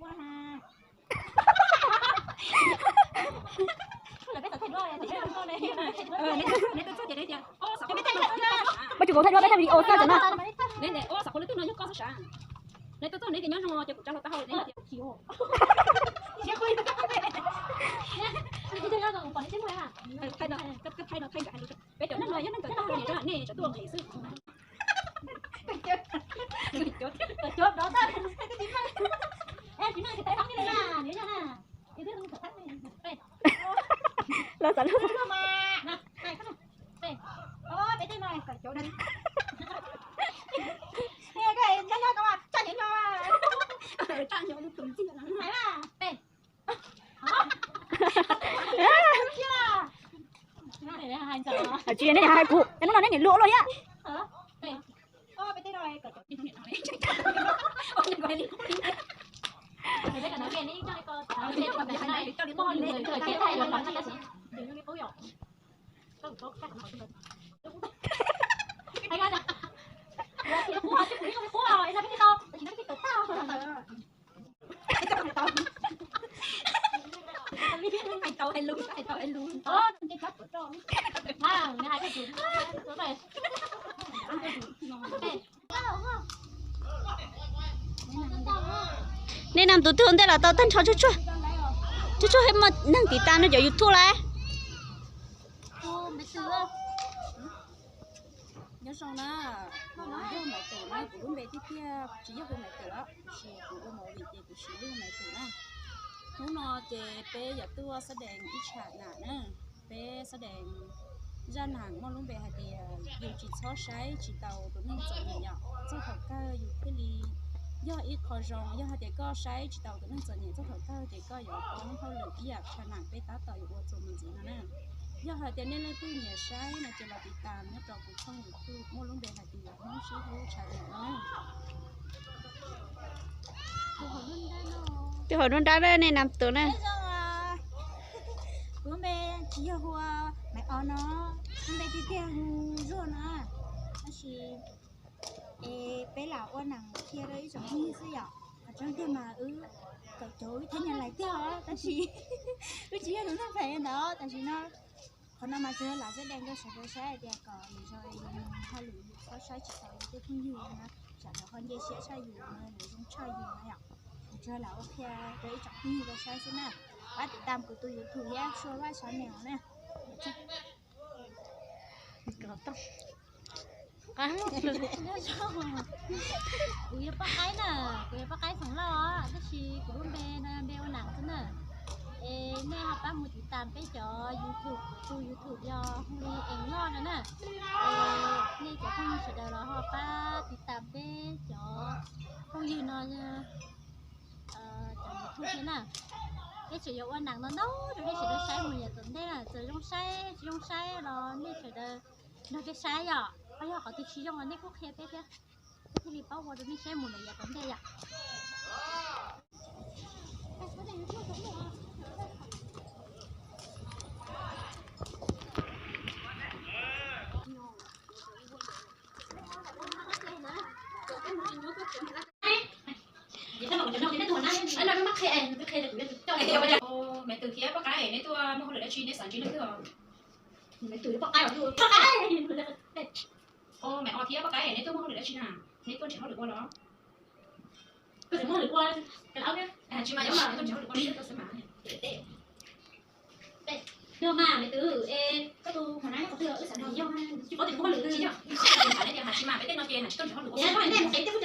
Pab tsis kaus thaij duab peb thaij video xwb cov no. Neb tuaj txog neb tias nyob zoo ces kuv tsa hluas taub hau. Peb cov neeg no yog neeg tawm tag nej tsam tuaj nqhis xwb. Los xav lub. Tsis nej hais kuv, hnub no nej niam luag ua luaj thiab. Nej nam tus twg ua ntej los tau tag nrho tsuag tsuag, tsuag tsuag thiab muaj neeg tiv tas nej cov YouTube lawm. Nyob zoo na, kuv yog Maiv Twm na, kuv lub npe tiag tiag tsis yog hu Maiv Twm os, tab sis kuv ua movie ces kuv siv lub Maiv Twm na. Hnub no ces peb yuav tuaj xab dees ib tsham nam na, peb xab dees zaj nam muaj lub npe hais tias yus tsis txhob saib tsis taus tus neeg txom nyem yom, txog thaum kawg yus thiaj li yog ib qho zoo. Yog hais tias koj saib tsis taus tus neeg txom nyem txog thaum kawg ces koj yuav poob hauj lwm ib yam tsham nam peb tab tom yuav ua txuas mus ntxiv no na. Yog hais tias nej leej twg nyiam saib no ces los tiv tas nyob rau kuv tshooj YouTube muaj lub npe hais tias Hmoob Sib Hlub Channel no na. Tus hauv nruab nrab nej nam tus na. Kuv lub npe tsis yog hu ua Maiv Os no, lub npe tiag tiag hu Zuag no. Tab sis es peb lam ua nam qhia rau ib tsoom phooj ywg xwb yom, qhov tseeb tiag mas wb kawm cov wb thiab nyab lais tiag os, tab sis wb tsis yog tus neeg phem ntawd. Tam sim no qhov no mas tsuas yog lam xab dees rau sawv daws saib hais tias kom lwm zaus yus hauj lwm yus txhob saib tsis taus yus tej phooj ywg na, tsam lawv ho nce siab tshaj yus, lawv zoo tshaj yus na yom. Tsuas yog lam ua qhia rau ib tsoom phooj ywg tau saib xwb na. Pab tiv tas kuv tus YouTube thiab Sua Vaj Channel na. Kuv yog Paj Qaib na, kuv yog Paj Qaib xeem Lauj os, tab sis kuv lub npe no yog npe ua nam xwb na. Es nej ho pab mus tiv tas peb cov YouTube, kuv tus YouTube yog hu li Eev Loj no na. Es nej cov phooj ywg sawv daws los ho pab tiv tas peb cov phooj ywg no cov YouTube thiab na. Peb tseem yuav ua nam no ntau rau nej sawv daws saib mus yav tom ntej na, txawm zoo saib tsis zoo saib los nej sawv daws nrog peb saib yom. Ho yog qhov twg tsis zoo los nej kuj qhia peb thiab, peb thiaj li paub ua rau nej saib mus lawm yav tom ntej yom. Maiv Twm thiab Paj Qaib, neb tuaj muaj hauj lwm dab tsi, neb xav ntsib leej twg os? Maiv Os thiab Paj Qaib, neb tuaj muaj hauj lwm dab tsi na? Neb tuaj nrhiav hauj lwm ua los? Tsis mas, yog mas tuaj nrhiav hauj lwm ua li tuaj xwb mas. Yog mas, Maiv Twm, es koj tus hom nab qhov twg, wb xav nrog yog, tsis paub tias tus hauj lwm twg. Tsis yog, tsis mas, peb tej no ces hais tsis tuaj nrhiav hauj lwm ua.